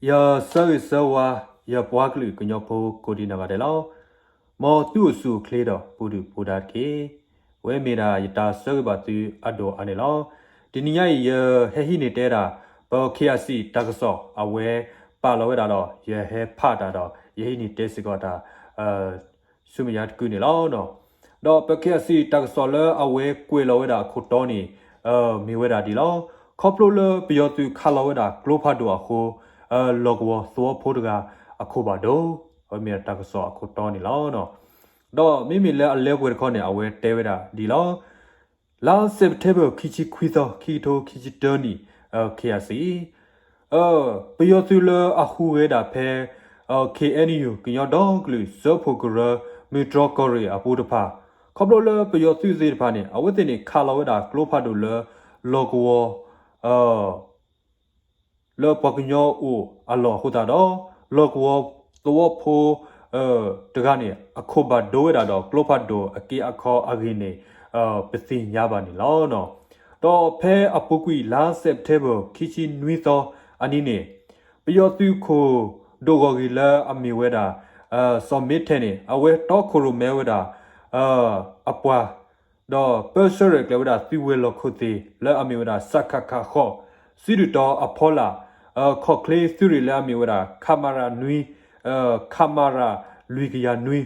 ယဆၢဂ့ၤဆၢဝါ ယပှၤကလုာ်ကညီဖိကိးဒံနီၢ်ဂၤဒဲးလီၤ. မ်သုအိၣ်ဆူၣ်အိၣ်ချ့ဒီးပူၤဒုၣ်ပူၤဒါတက့ၢ်. ဝဲမ့ၢ်ဒၣ်ယတၢ်ဆၢဂ့ၤဘၣ်သုအဒိၣ်အါန့ၣ်လီၤ. တနံၤညါအံၤ ယဟဲဟံးန့ၢ်တဲဒၣ် ပ KIC တၢ်ကစီၣ်အဝဲပာ်လီၤဝဲဒၣ်ဒီး ယဟဲဖးတၢ်ဒီး ယဟံးန့ၢ်တဲစ့ၢ်ကီးတၢ် ဆူမဲာ်ညါတကုာ်န့ၣ်လီၤ. ဒီးပ KIC တၢ်ကစီၣ်လၢအဝဲကွဲးလီၤဝဲဒၣ်အခိၣ်တီန့ၣ် မ့ၢ်ဝဲဒၣ်ဒ်လီၤ. ခီဖျိလၢပယီၤသုးခးလီၤဝဲဒၣ်ကျိဖးဒိၣ်အဃိ လီၢ်ကဝီၤသဝီဖိတဂၤအခိၣ်ဘၣ်ဒိ, အဝဲမ့ၢ်တၢ်ကစီၣ်အခိၣ်တီန့ၣ်လီၤ. ဒီးမ့မ့ၢ်လၢအလၢပှဲၤတခီန့ၣ် အဝဲတဲဝဲဒၣ်ဒ်လီၤ. လါ September ခံဆံခွံသီ ခံကထိခံဆံတၢနံၣ် KIC ပယီၤသုးလၢအဟူးဂဲၤဒၣ်ဖဲ KNU ကညီဒီကလုာ်စၢဖှိၣ်ကရၢ မုၢ်တြီၢ်ကီၢ်ရ့ၣ်အပူၤတဖၣ်, ခီဖျိလၢပယီၤသုးသ့ၣ်တဖၣ်န့ၣ် အဝဲသ့ၣ်န့ၣ်ခးလီၤဝဲဒၣ်ကျိဖးဒိၣ်လၢ လီၢ်ကဝီၤ လၢပှၤကညီအိၣ်အလီၢ်အဃိသတးဒီး လီၢ်ကဝီၤသဝီဖိ တဂၤန့ၣ် အခိၣ်ဘၣ်ဒိဝဲဒၣ်ဒီးကျိဖးဒိၣ်အက့အခီအဂ့ၢ်န့ၣ် ပသ့ၣ်ညါဘၣ်န့ၣ်လီၤ. ဒီးဖဲအပူၤကွံာ်လါ September ခံဆံနွံသီအနံၤန့ၣ် ပယီၤသုးခိၣ်ဒိၣ်ဂီၢ်ဂ့ၢ်လၢအမ့ၢ်ဝဲဒၣ် စီၤမ့ထဲန့ၣ် အဝဲတီခိၣ်ရိၣ်မဲဝဲဒၣ် အပှၤ ဒီးပၢဆှၢရဲၣ်ကျဲၤဝဲဒၣ်သုးဝဲၤလီၢ်ခိၣ်သ့ၣ်လၢအမ့ၢ်ဝဲဒၣ် စကခ ဃိး, စုဒုၣ်တီၤအဖီလာ်, ခီၣ်ချ့သုးရ့ၣ်လၢအမ့ၢ်ဝဲဒၣ် ခမရ နွံ, ခမရ လွံၢ်ကယၤနွံ,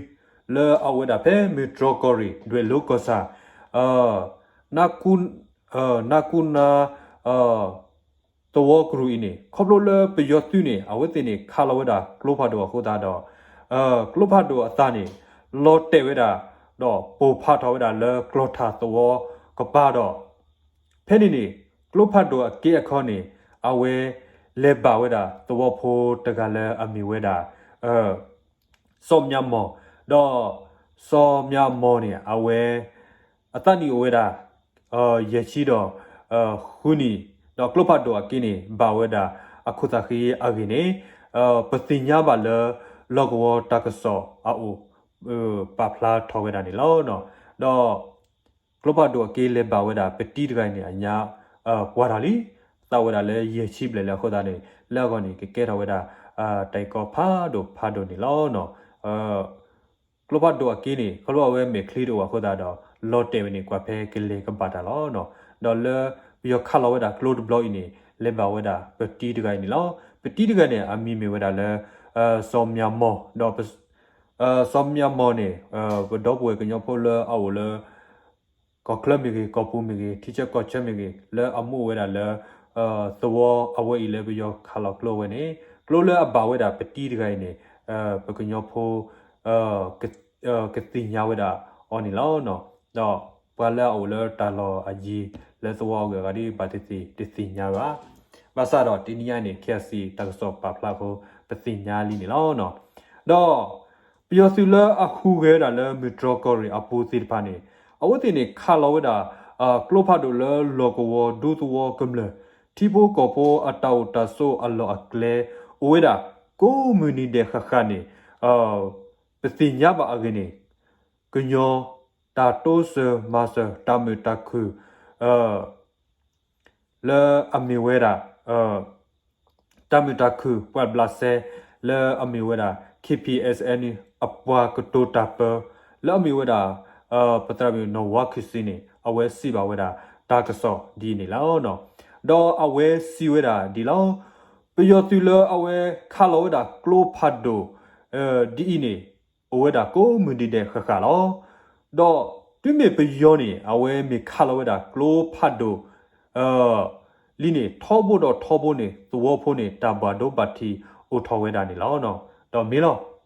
လၢအအိၣ်ဝဲဒၣ်ဖဲမုၢ်တြီၢ်ကီၢ်ရ့ၣ် ဒွဲၣ်လိၤကီၢ်ဆၣ် နကူန သဝီကရူၢ်အံၤန့ၣ် ခီဖျိလၢပယီၤသုးန့ၣ် အဝဲသ့ၣ်န့ၣ်ခးလီၤဝဲဒၣ်ကျိဖးဒိၣ်အဃိသတးဒီး ကျိဖးဒိၣ်အသးန့ၣ် လီၤတဲာ်ဝဲဒၣ် ဒီးပိၢ်ဖးထီၣ်ဝဲဒၣ်လၢကျီၢ်ထၣ်သဝီကပၤဒီး ဖဲန့ၣ်န့ၣ် ကျိဖးဒိၣ်အက့အခီန့ၣ် အဝဲလဲၤဘၣ်ဝဲဒၣ်သဝီဖိတဂၤလၢအမ့ၢ်ဝဲဒၣ် စီၤမၠၣ်မီၢ်, ဒီးစီၤမၠၣ်မီၢ်န့ၣ် အဝဲ အသးနံၣ်အိၣ်ဝဲဒၣ် ယဲၢ်ဆံဒီး ဃုနံၣ်, ဒီးကျိဖးဒိၣ်အက့န့ၣ် ဘၣ်ဝဲဒၣ်အခိၣ်သးဃံအဂ့ၢ်န့ၣ် ပသ့ၣ်ညါဘၣ်လၢ လီၢ်ကဝီၤတၢ်ကစီၣ်အအိၣ် ပာ်ဖျါထီၣ်ဝဲဒၣ်န့ၣ်လီၤ. ဒီးကျိဖးဒိၣ်အက့လဲၤဘၣ်ဝဲဒၣ် ပတံၤတဂၤအံၤန့ၣ် အညါ ပှၤတၢ်လံ, သးဝဲဒၣ်လၢယဲၢ်ဆံဘျဲၣ်လံအဃိသတးန့ၣ် လၢအဂီၢ်န့ၣ် ကကဲထီၣ်ဝဲဒၣ် တၢ်အံၤကီဖးဒိၣ်ဖးဒိၣ်န့ၣ်လီၤ. ကျိဖးဒိၣ်အက့န့ၣ် ခီဖျိအဝဲမဲာ်ချံတအိၣ်အဃိသတးဒီး လီၤတဲာ်ဝဲန့ၣ် ကွၢ်ဖဲကလဲၤကဘၣ်တၢ်လီၤ. ဒီးလၢပယီၤခးလီၤဝဲဒၣ်ကျိတဘျီအံၤန့ၣ် လဲၤဘၣ်ဝဲဒၣ်ပတံၤတဂၤအံၤန့ၣ်လီၤ. ပတံၤတဂၤန့ၣ် အမံၤမ့ၢ်ဝဲဒၣ်လၢ စီၤမၠၣ်မီၢ်, ဒီး စီၤမၠၣ်မီၢ်န့ၣ် ပဒီပုၢ်ဝဲၢ်ကညီဖိလၢအအိၣ်လၢ ကီၢ်ချၢမ့ၢ်ဂ့ၤ, ကီၢ်ပူၤမ့ၢ်ဂ့ၤ, ထံဆၢကီၢ်ဆၢမ့ၢ်ဂ့ၤ, လၢအမူအိၣ်ဝဲဒၣ်လၢ သဝီအဝဲအံၤလၢပယီၤခးလီၤကျိဝဲန့ၣ် ကျိလၢအဘၣ်ဝဲဒၣ်ပတံၤတဂၤအံၤန့ၣ် ပကညီဖိ ကသ့ၣ်ညါဝဲဒၣ်အီၤန့ၣ်လီၤ. ဒီးပှၤလၢအအိၣ်လၢတၢ်လီၢ်အယံၤ လၢသဝီအဂၤဂၤဒ်ဘၣ်သ့ၣ်သ့ၣ်တသ့ၣ်ညါဘၣ်. ဘၣ်ဆၣ်ဒီးတနံၤညါအံၤန့ၣ် KIC တၢ်ကစီၣ်ပာ်ဖျါအဃိ ပသ့ၣ်ညါလံန့ၣ်လီၤ. ဒီး ပယီၤသုးလၢအဟူးဂဲၤဝဲဒၣ်လၢမုၢ်တြီၢ်ကီၢ်ရ့ၣ်အပူၤသ့ၣ်တဖၣ်န့ၣ် အဝဲသ့ၣ်န့ၣ်ခးလီၤဝဲဒၣ် ကျိဖးဒိၣ်လၢလီၢ်ကဝီၤဒူသဝီကမျၢၢ် ထံဖိကီၢ်ဖိအတၢ်အိၣ်တၢ်ဆိးအလီၢ်အကျဲ အိၣ်ဝဲဒၣ်ကိးမုၢ်နံၤဒဲးဃၣ်ဃၣ်န့ၣ် ပသ့ၣ်ညါဘၣ်အဂ့ၢ်န့ၣ် ကညီတၢ်တိစၢၤမၤစၢၤတၢ်မုာ်တၢ်ခုၣ် လၢအမ့ၢ်ဝဲဒၣ် တၢ်မုာ်တၢ်ခုၣ်ပှၤဘျးစဲ လၢအမ့ၢ်ဝဲဒၣ် K P S N အပှၤကတိၤတၢ်ပၢ လၢအမ့ၢ်ဝဲဒၣ် ပသရၣ်မုၣ်နီၢ်ဝါခုၣ်စံန့ၣ် အဝဲစံးဘၣ်ဝဲဒၣ်တၢ်ကစီၣ်ဒ်အံၤန့ၣ်လီၤ. ဒီးအဝဲစံးဝဲဒၣ်ဒ်လီၤ. ပယီၤသုးလၢအဝဲခးလီၤဝဲဒၣ်ကျိဖးဒိၣ် ဒ်အံၤန့ၣ် အိၣ်ဝဲဒၣ်ကိးမုၢ်နံၤဒဲးဃၣ်ဃၣ်လီၤ. ဒီးတုၤမ့ၢ်ပယီၤန့ၣ် အဝဲမ့ၢ်ခးလီၤဝဲဒၣ်ကျိဖးဒိၣ် လံန့ၣ် ထီဘိဒီးထီဘိန့ၣ် သဝီဖိန့ၣ် တၢ်ဘၣ်ဒိဘၣ်ထံးအိၣ်ထီၣ်ဝဲဒၣ်န့ၣ်လီၤ. ဒီးမ့ၢ်လီၤ.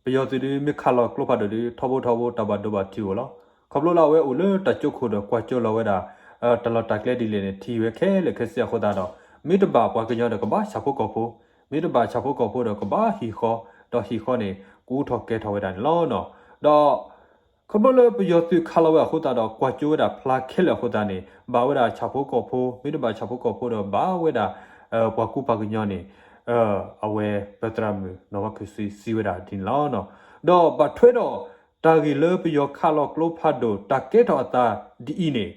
ပယီၤသုးဒ်မ့ၢ်ခးလီၤကျိဖးဒိၣ်ဒ် ထီဘိထီဘိတၢ်ဘၣ်ဒိဘၣ်ထံးအိၣ်လီၤ. ခီဖျိလၢအဝဲအိၣ်လၢတၢ်ကၠိခိၣ်ဒီးကွၢ်ကၠိလီၤဝဲဒၣ် တၢ်လီၢ်တၢ်ကျဲဒ်လဲၣ်န့ၣ် ထံၣ်ဝဲခဲလၢာ်ခဲဆ့အဃိသတးဒီး မ့ၢ်တဘၣ်ပှၤကညီဒီးကဘၣ်ဆၣ်ဖိကီၢ်ဖိ, မ့ၢ်တဘၣ်ဆၣ်ဖိကီၢ်ဖိဒီးကဘၣ်ဟံၣ်ဃီ, ဒီးဟံၣ်ဃီန့ၣ် ကအိၣ်ထီၣ်ကဲထီၣ်ဝဲဒၣ်န့ၣ်လီၤ. ဒီး ခီဖျိလၢပယီၤသုးခးလီၤဝဲအဃိသတးဒီး ကွၢ်ကၠိဝဲဒၣ်ဖျါခဲလၢာ်အဃိသတးန့ၣ် ဘၣ်ဝဲဒၣ်ဆၣ်ဖိကီၢ်ဖိ, မ့ၢ်တဘၣ်ဆၣ်ဖိကီၢ်ဖိဒီးဘၣ်ဝဲဒၣ် ပှၤကူပှၤကညီန့ၣ် အဝဲပသရၣ်မုၣ်နီၢ်ဝါခုၣ်စံစံးဝဲဒၣ်ဒ်န့ၣ်လီၤ. ဒီးဘၣ်ထွဲဒီးတၢ်ဂ့ၢ်လၢပယီၤခးလီၤကျိဖးဒိၣ် တၢ်ကဲထီၣ်အသးဒ်အံၤန့ၣ်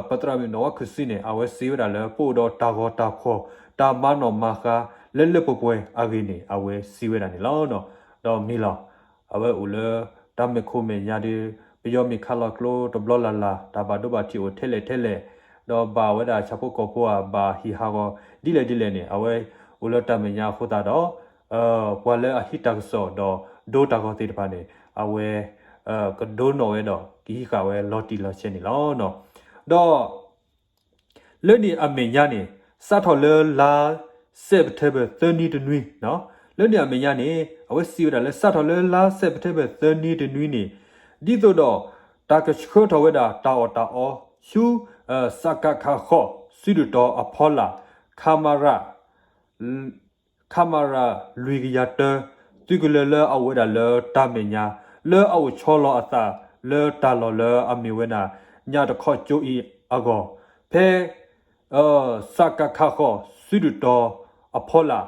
ပသရၣ်မုၣ်နီၢ်ဝါခုၣ်စံန့ၣ် အဝဲစံးဝဲဒၣ်လၢ ပအိၣ်ဒီးတၢ်ဂီၤတၢ်ဖှီၣ် တၢ်မၤနီၣ်မၤဃါ လၢလၢပှဲၤပှဲၤအဂ့ၢ်န့ၣ် အဝဲစံးဝဲဒၣ်န့ၣ်လီၤ. ဒီးမ့ၢ်လီၤ, အဝဲအိၣ်လၢတၢ်မဲာ်ခိၣ်မဲာ်ညါဒီး ပယီၤမ့ၢ်ခးလီၤကျိတဘျီလၢ်လၢ် တၢ်ဘၣ်ဒိဘၣ်ထံးအိၣ်ထဲလဲၣ်ထဲလဲၣ်, ဒီးဘၣ်ဝဲဒၣ်ဆၣ်ဖိကီၢ်ဖိအဘၣ်ဟံၣ်ဟးဂီၤဒ်လဲၣ်ဒ်လဲၣ်န့ၣ် အဝဲအိၣ်လၢတၢ်မဲာ်ညါအဃိသတးဒီး ပှၤလၢအဟံးတၢ်ကစီၣ်ဒီးဒိတၢ်ဂီၤသ့ၣ်တဖၣ်န့ၣ် အဝဲ ကဒိနီၣ်ဝဲဒီးကဟံးဃာ်ဝဲလီၤတံၢ်လီၤဆဲးန့ၣ်လီၤ. ဒီး လၢန့ၣ်အမဲာ်ညါန့ၣ် စးထီၣ်လၢလါ September သၢနွံတနွံ, လၢန့ၣ်အမဲာ်ညါန့ၣ် အဝဲစံးဝဲဒၣ်လၢစးထီၣ်လၢလါ September သၢနွံတနွံန့ၣ် ဒ်သိးဒီး တၢ်ကဆှၢထီၣ်ဝဲဒၣ်တၢ်အီၣ်တၢ်အီ ဆူ စကခ ဃိး စုဒုၣ်တီၤအဖီလာ် ခမရ ခမရ လွံၢ်ကယၤတၢ သုးကလၢၤလၢအအိၣ်ဝဲဒၣ်လၢတၢ်မဲာ်ညါ လၢအအိၣ်ဆီလီၤအသးလၢတၢ်လီၢ်လၢအမ့ၢ်ဝဲဒၣ် ညၣ်တခီကၠိအံၤအဂီၢ်, ဖဲ စကခ ဃိး စုဒုၣ်တီၤအဖီလာ်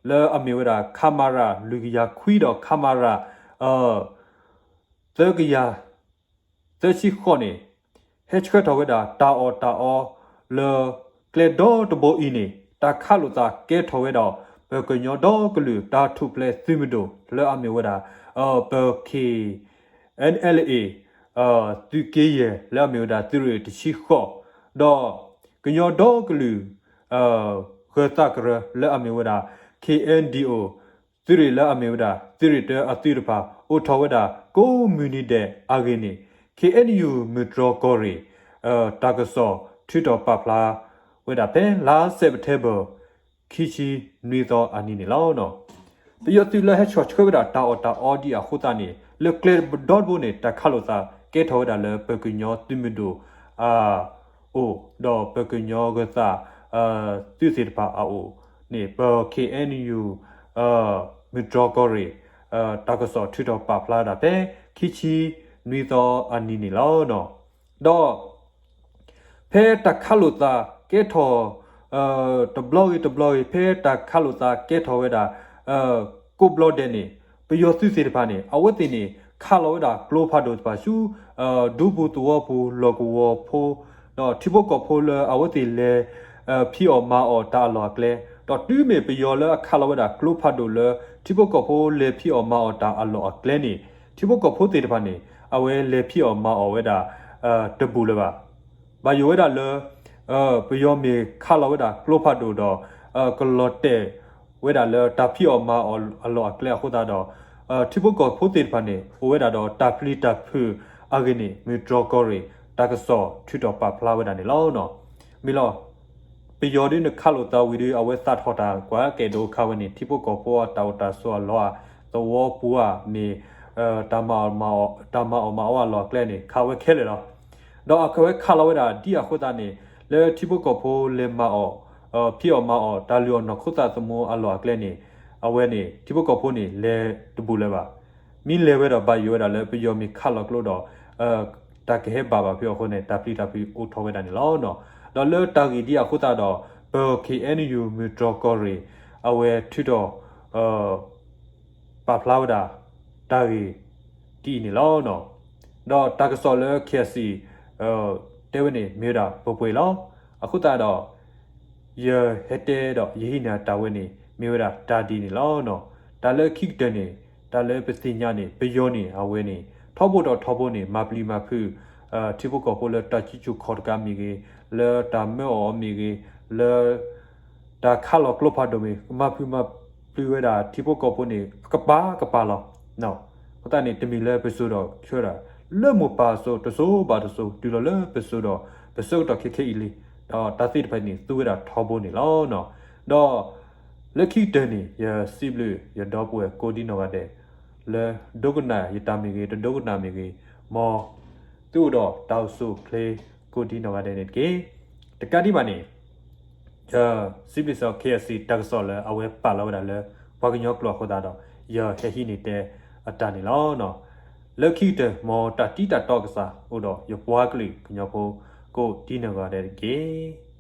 လၢအမ့ၢ်ဝဲဒၣ် ခမရ လွံၢ်ကယၤခွံဒီး ခမရ သၢကယၤ သၢဆံဃိးန့ၣ် ဟဲဆှၢထီၣ်ဝဲဒၣ်တၢ်အီၣ်တၢ်အီ လၢကျဲဒီတဘိအံၤန့ၣ် တၢ်ခးလိာ်သးကဲထီၣ်ဝဲဒီး ပကညီဒီကလုာ်တၢ်ထူၣ်ဖျဲးသုးမုၢ်ဒိၣ်လၢအမ့ၢ်ဝဲဒၣ် ပ KNLA သုးက့ယဲၢ်လၢအမ့ၢ်ဝဲဒၣ်သုးရ့ၣ်တဆံဃိး ဒီးကညီဒီကလုာ် ဂၢၤသးကရၢလၢအမ့ၢ်ဝဲဒၣ် KNDO သုးရ့ၣ်လၢအမ့ၢ်ဝဲဒၣ် သုးရ့ၣ်တၢအသုးတဖၣ် အိၣ်ထီၣ်ဝဲဒၣ်ကိးမုၢ်နံၤဒဲးအဂ့ၢ်န့ၣ် KNU မုၢ်တြီၢ်ကီၢ်ရ့ၣ် တၢ်ကစီၣ်ထုးထီၣ်ပာ်ဖျါဝဲဒၣ်ဖဲလါ September ခံဆံနွံသီအနံၤန့ၣ်လီၤ. ပယီၤသုးလၢဟဲဆီၣ်ဆှၢဝဲဒၣ်တၢ်အီၣ်တၢ်အီဒံးအဃိသတးန့ၣ် လၢကျဲဒီတဘိန့ၣ် တၢ်ခးလိာ်သးကဲထီၣ်ဝဲဒၣ်လၢပကညီသုးမုၢ်ဒိၣ်အအိၣ် ဒီးပကညီဂၢၤသး သုးသ့ၣ်တဖၣ်အအိၣ်န့ၣ် ပ KNU မုၢ်တြီၢ်ကီၢ်ရ့ၣ် တၢ်ကစီၣ်ထုးထီၣ်ပာ်ဖျါဝဲဒၣ်ဖဲ ခံဆံနွံသီအနံၤန့ၣ်လီၤ. ဒီး ဖဲတၢ်ခးလိာ်သးကဲထီၣ် တဘျီဂ့ၤတဘျီဂ့ၤ ဖဲတၢ်ခးလိာ်သးကဲထီၣ်ဝဲဒၣ် ကိးဘျီဒဲးန့ၣ် ပယီၤသုးသ့ၣ်တဖၣ်န့ၣ် အဝဲသ့ၣ်န့ၣ် ခးလီၤဝဲဒၣ်ကျိဖးဒိၣ်တဖၣ်ဆူ ဒူပူၤသဝီပူၤ လီၢ်ကဝီၤဖိ ဒီးထံဖိကီၢ်ဖိလၢအဝဲသ့ၣ်လဲၤ ဖံးအီၣ်မၤအီၣ်တၢ်အလီၢ်အကျဲ ဒီးတုၤမ့ၢ်ပယီၤလၢအခးလီၤဝဲဒၣ်ကျိဖးဒိၣ်လၢ ထံဖိကီၢ်ဖိလဲၤဖံးအီၣ်မၤအီၣ်တၢ်အလီၢ်အကျဲန့ၣ် ထံဖိကီၢ်ဖိသ့ၣ်တဖၣ်န့ၣ် အဝဲလဲၤဖံးအီၣ်မၤအီၣ်ဝဲဒၣ် တဘူၣ်လၢၤဘၣ်. ဘၣ်ယိၣ်ဝဲဒၣ်လၢ ပယီၤမ့ၢ်ခးလီၤဝဲဒၣ်ကျိဖးဒိၣ်ဒီး ကလီၤတဲာ်ဝဲဒၣ်လၢတၢ်ဖံးအီၣ်မၤအီၣ်အလီၢ်အကျဲအဃိသတးဒီး ထံဖိကီၢ်ဖိသ့ၣ်တဖၣ်န့ၣ် အိၣ်ဝဲဒၣ်ဒီးတၢ်ပျံၤတၢ်ဖုးအဂ့ၢ်န့ၣ် မုၢ်တြီၢ်ကီၢ်ရ့ၣ် တၢ်ကစီၣ်ထုးထီၣ်ပာ်ဖျါဝဲဒၣ်န့ၣ်လီၤ. မ့ၢ်လီၤ ပယီၤဒုးနခးလိာ်သးဝံၤဒီး အဝဲသးထီၣ်တၢ်ကွၢ်ကဲၣ်ဒိခးဝဲန့ၣ် ထံဖိကီၢ်ဖိအတၢ်အိၣ်တၢ်ဆိးအလီၢ် သဝီပူၤဧါ မ့ၢ် တၢ်မၤအီၣ်မၤအီၣ်အလီၢ်အကျဲန့ၣ် ခးဝဲခဲလၢာ်လီၤ. ဒီးအဝဲခးလီၤဝဲဒၣ်ဒ်အဃိသတးန့ၣ် လၢထံဖိကီၢ်ဖိလဲၤမၤအီၣ် ဖံးအီၣ်မၤအီၣ်တၢ်လုၢ်အီၣ်နီၢ်ခိသးသမူအလီၢ်အကျဲန့ၣ် အဝဲန့ၣ် ထံဖိကီၢ်ဖိန့ၣ် လဲၤတဘူၣ်လၢၤဘၣ်. မ့ၢ်လဲၤဝဲဒီးဘၣ်ယိၣ်ဝဲဒၣ်လၢပယီၤမ့ၢ်ခးလီၤကျိဒီး တၢ်ကဟဲဘၣ်ဘၣ်ဖုးအဃိန့ၣ် တၢ်ပျံၤတၢ်ဖုးအိၣ်ထီၣ်ဝဲဒၣ်န့ၣ်လီၤ. ဒီးလၢတၢ်ဂ့ၢ်ဒ်အဃိသတးဒီး ပ KNU မုၢ်တြီၢ်ကီၢ်ရ့ၣ် အဝဲထုးထီၣ် ပာ်ဖျါဝဲဒၣ် တၢ်ဂ့ၢ်ဒ်အံၤန့ၣ်လီၤ. ဒီးတၢ်ကစီၣ်လၢ KIC တဲဝဲန့ၣ် မ့ၢ်ဝဲဒၣ်ပှဲၤပှဲၤလီၤ. အဃိသတးဒီး ယဟဲတဲဒီးယဟံးန့ၢ်တၢ်ဝဲန့ၣ် မ့ၢ်ဝဲဒၣ်တၢ်ဒ်န့ၣ်လီၤ. တၢ်လၢခံကတၢၢ်န့ၣ် တၢ်လၢပသ့ၣ်ညါန့ၣ် ပယီၤန့ၣ် အဝဲန့ၣ် ထီဘိဒီးထီဘိန့ၣ် မၤပျံၤမၤဖုး ထံဖိကီၢ်ဖိလၢတၢ်စုဆူၣ်ခီၣ်တကးမ့ၢ်ဂ့ၤ, လၢတၢ်မၢအီၣ်အီၤမ့ၢ်ဂ့ၤ, လၢ တၢ်ခးလီၤကျိဖးဒိၣ်မ့ၢ် မၤဖုးမၤပျံၤဝဲဒၣ်ထံဖိကီၢ်ဖိန့ၣ် အကပၤကပၤလီၤ. အဃိသတးန့ၣ် တမ့ၢ်လၢပစိၤဒီးဆၢဒၣ် လၢမိၢ်ပၢ်အစိၤ တစိၤဘၣ်တစိၤ တုၤလီၤလၢပစိၤဒီး ပဆၢကတီၢ်ခဲခဲအံၤလံ. ဒီးတၢ်သ့ၣ်တဖၣ်န့ၣ် သူဝဲဒၣ်ထီဘိန့ၣ်လီၤ. ဒီး လၢခံကတၢၢ်န့ၣ် ယစံးဘျုးယဒီပုၢ်ဝဲၢ်ကိးဒံနီၢ်ဂၤဒဲး လၢဒိကနၣ်ယတၢ်မ့ၢ်ဂ့ၤ တဒိကနၣ်မ့ၢ်ဂ့ၤ, မ်သုအိၣ်ဒီးတၢ်အိၣ်ဆူၣ်အိၣ်ချ့ကိးဒံနီၢ်ဂၤဒဲးန့ၣ်တက့ၢ်. တကးဒံးဘၣ်န့ၣ် ယစံးဘျုးစ့ၢ်ကီး KIC တၢ်ကစီၣ်လၢအဝဲပာ်လီၤဝဲဒၣ်လၢ ပှၤကညီကျိာ်အဃိသတးဒီး ယဟဲဟံးန့ၢ်တဲအတၢ်န့ၣ်လီၤ. လၢခံကတၢၢ် မ်တၢ်တံၤတၢ်တီကစၢ်အိၣ်ဒီးယပှၤကလုာ်ကညီဖိ ကိးဒံနီၢ်ဂၤဒဲးတက့ၢ်.